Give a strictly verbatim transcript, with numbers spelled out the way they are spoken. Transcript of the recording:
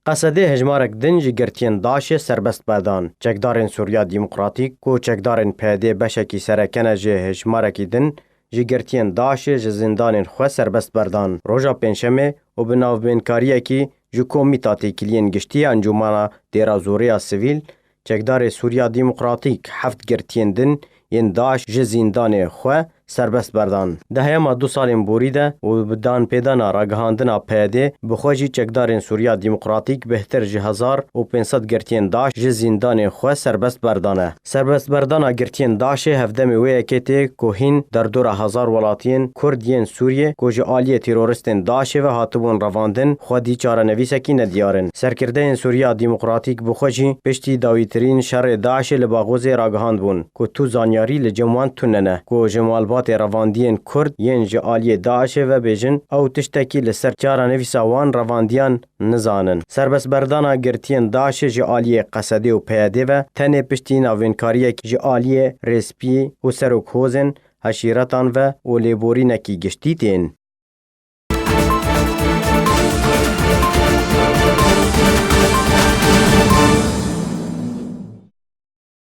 Qesedê hejmarek din ji girtiyên DAIŞê serbest berdan. Çekdarên Sûriya Demokratîk ku çekdarên P Y D'ê beşekî sereke ne ji hejmarekî din ji girtiyên DAIŞê ji zîndanên xwe serbest berdan. Roja Pêncşemê û bi navbênkariyekî ji Komîta Têkiliyên Giştî ya Encûmana Dêra Zorê ya Sivîl, çekdarê Sûriya Demokratîk heft girtiyên din yên DAIŞ ji zîndanê xwe serbest berdan. Di heyama du salên borî de û bi danpêdana ragihandina P Y D'ê bi xwe jî çekdarên Sûriya Demokratîk bêhtir ji hezar û pênc sed girtiyên DAIŞ ji zîndanê xwe serbest berdane. Serbestberdana girtiyên DAIŞê hevdemê wê yekê tê ku hîn derdora hezar welatiyên Kurd yên Sûriyê ku ji aliyê teroristên DAIŞê ve hatibûn revandin, xwedî çarenivîsekî nediyar in. Serkirdeyên Sûriya Demokratîk bi xwe jî piştî dawîtirîn şerê DAIŞê li Baxozê ragihandbûn ku tu zanyarî li cem wan tune ne ku ji malbatê revandiyên Kurd yên ji aliyê DAIŞê ve bêjin ew tiştekî li ser çarenivîsa wan revandiyan nizanin. Serbestberdana girtiyên DAIŞê ji aliyê Qesedê û P Y D'ê ve tenê piştî navbênkariyek ji aliyê Rêspî û Serok Hozên heşîretan ve û lêborînekî giştî tên.